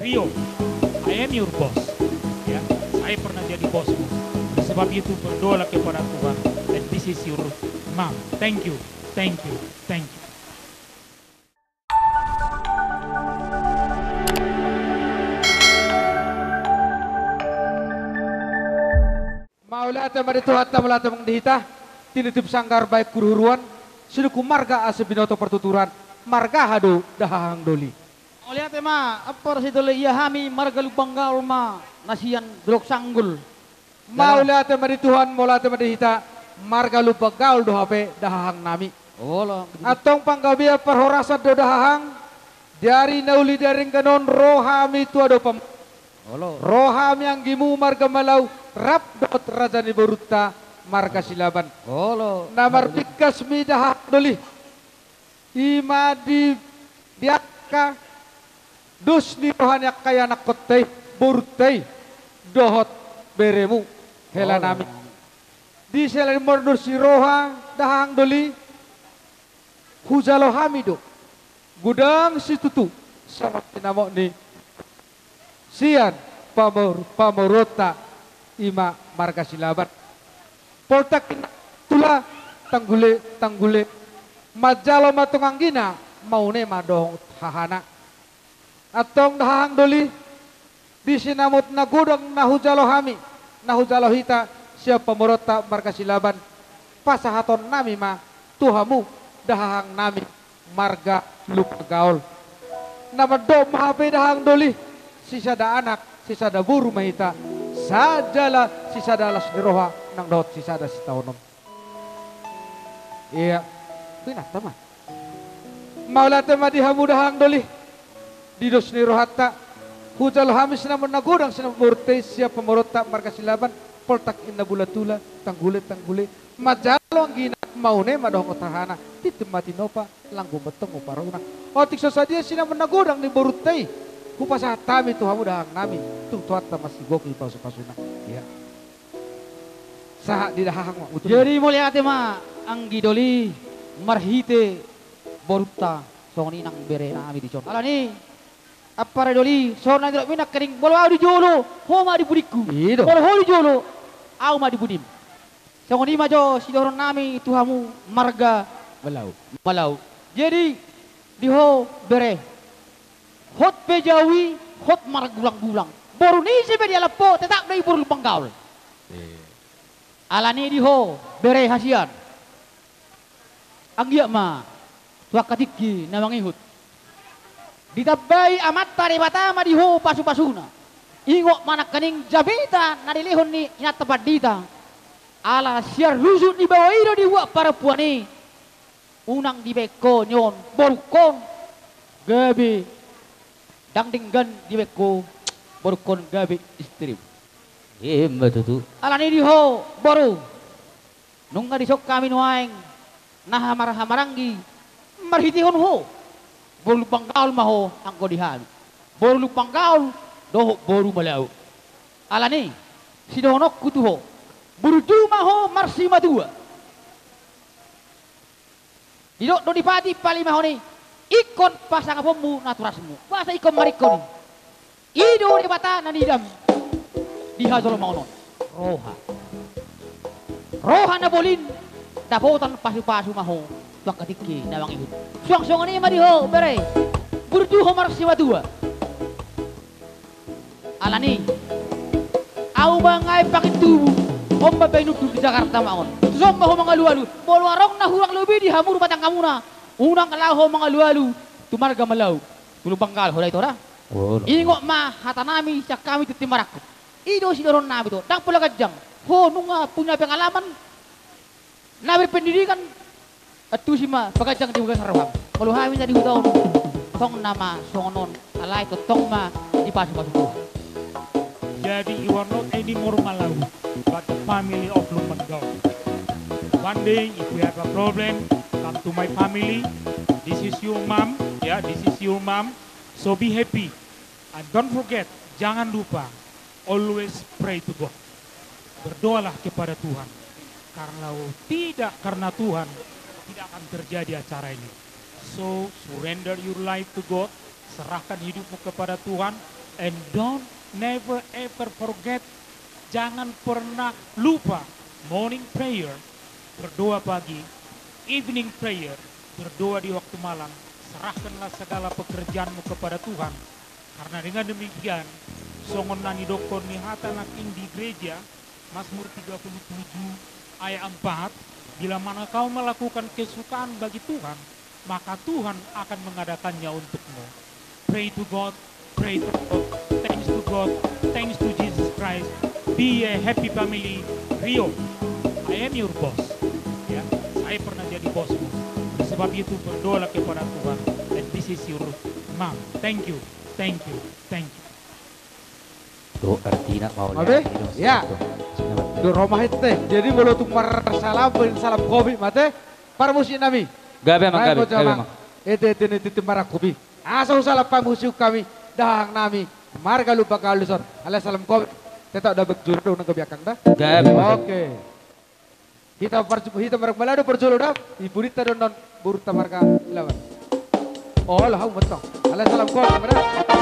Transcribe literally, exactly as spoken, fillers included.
Rio, I am your boss. Ya, saya pernah jadi bosmu. Oleh sebab itu, berdoalah kepada Tuhan. And this is your mom. Thank you, thank you, thank you. Mauliate ma di Tuhanta, mauliate ma di hita, tinitip sanggar bahen huruhuruan, sinungkun marga asa binoto partuturan, marga aha do dahahang doli. Mauliate ma, ampar sidoli ia hami marga Lumban Gaol ma, na sian Dolok Sanggul. Mauliate ma di Tuhan, mauliate ma di hita, marga Lumban Gaol do hape dahahang nami. Olo. Antong panggabean parhorasan do dahahang, di ari na uli di ari denggan on ro hami tu adopanmu. Olo. Ro hami anggimu marga Malau, rap dohot raja ni borunta marga Silaban. Olo. Na marbingkas ma i dahahang doli. I ma di, di angka dos ni roha ni angka ianakkonta i, borunta i, dohot beremu, hela nami. Olo. Di sela ni mardos ni roha, dahahang doli, hujalo hami do godang situtu, songon sinamot ni sian pamor-, pamoruonta i ma marga Silaban. Poltak inna Bolatula, tanggule, tanggule, manjalo ma tong anggina, maune ma dohot hahana. Antong dahahang doli, di sinamot na godang na hujalo hami, na hujalo hita sian pamoruonta marga Silaban, pasahaton nami ma tu hamu dahahang nami marga Lumban Gaol. Na mandok ma hape dahahang doli, sisada anak, sisada boru ma hita, sa jala sisada las ni roha, nang dohot sisada sitaonon. Ia, pinanta ma. Mauliate ma di hamu dahahang doli. Di dos ni rohanta, hujalo hami sinamot na godang sinamot borunta i sian pamoruonta marga Silaban, poltak inna Bolatula, tanggule, tanggule, manjalo anggina, maune ma dohot hahana, tintin ma tinopa, langgo ma tongon paruna. Otik so sadia sinamot na godang ni borunta i, hupasahat hami tu hamu dahahang nami, tung Tuhanta ma sigogoi pasupasuna. Ia. Sahat di dahahang ma, betul. Jadi mauliate ma, anggi doli, marhite borunta, songon i nang bere nami dison. Alani, ampara doli, songon na nidokmi nangkining, molo ahu di jolo, ho ma di pudingku. I do. Molo ho di jolo, ahu ma di pudim. Songon i ma jo sidohonon nami tu hamu marga Malau. Malau. Jadi, di ho bere. Hot pe jabu i, hot margulanggulang. Boru ni ise pe dialap ho, tetap do i boru Lumban Gaol. Iya. Alani di ho, bere hasian. Anggiat ma, tu angka tingki na mangihut. Ditambai Amanta Debata ma di ho pasupasuna. Ingot ma nangkining jamita na dilehon ni inanta pandita. Ala sian rusuk ni baoa i do dibuat parompuan i. Unang dibaen ho nion borungkon gabe, ndang denggan dibaen ho borungkon gabe istrim. Ima tutu. Alani di ho, boru. Nunga dison hami nuaeng na hamarhamaranggi marhitehon ho. Boru Lumban Gaol ma ho anggo di hami. Boru Lumban Gaol dohot boru Malau. Alani, sidohononku tu ho. Burju ma ho marsimatua. Didok do dipatipalima ho ni, ingkon pasangaponmu na turasmu. Boasa ingkon maringkon i? I do Debata na niidam di hajolomaon on. Roha. Roha na bolin, dapotan pasupasu ma ho tu angka tingki na mangihut. Suang songon i ma di ho, bere. Burju ho marsimatua. Alani, ahu ma nga i pakin tubu, on ma baen undur di Jakarta ma on. Tuson ma ho mangalualu, molo adong na hurang lobi di hamu rumatanggamuna, unang laho ho mangalualu tu marga Malau, tu Lumban Gaol ho da i, ito da. Ingot ma hatanami sian hami tintin marangkup. I do sidohononnami, ito, ndang pola ganjang. Ho nunga punya pengalaman, na berpendidikan, antusi ma paganjang di bagasan roham. Molo hami na di huta on, tong nama songon on, alai tongtong ma dipasupasu Tuhan. Jadi, you are not anymore Malau, but the family of Lumban Gaol. One day, if we have a problem, come to my family. This is your mom, ya, this is your mom. So be happy. And don't forget, jangan lupa, always pray to God. Berdoalah kepada Tuhan. Karena tidak karena Tuhan, tidak akan terjadi acara ini. So, surrender your life to God, serahkan hidupmu kepada Tuhan, And don't never ever forget, jangan pernah lupa, morning prayer, berdoa pagi, evening prayer, berdoa di waktu malam. Serahkanlah segala pekerjaanmu kepada Tuhan. Karena dengan demikian, songon na nidokkon ni hata nangkin di gereja, Mazmur tiga puluh tujuh ayat empat, "Bila mana kau melakukan kesukaan bagi Tuhan, maka Tuhan akan mengadakannya untukmu." Pray to God, pray to God, thanks to God, thanks to Jesus Christ. Be a happy family, Rio. I am your boss. Ya, saya pernah jadi bosmu. Oleh sebab itu, berdoalah kepada Tuhan. And this is your mom. Thank you, thank you, thank you. Do artina mauliate. Mabe? Ya. Do ro ma hita. Jadi molo tung marsalam, salam kopi ma te, parmusik nami. Gabe amang, gabe, gabe amang. Ete, ete, ete, ete, marangkup i. Asa husalap parmusik hami, dahahang nami, marga Lumban Galuson. Alai salam kopi. Tetap dapat juru dong nang kebiakang da. Gabe amang. Oke. Hita par-, hita marga Balado parjolo da, di pudinta do annon borunta marga Silaban. Olo, hau mantong. Alai salam kopi ma da.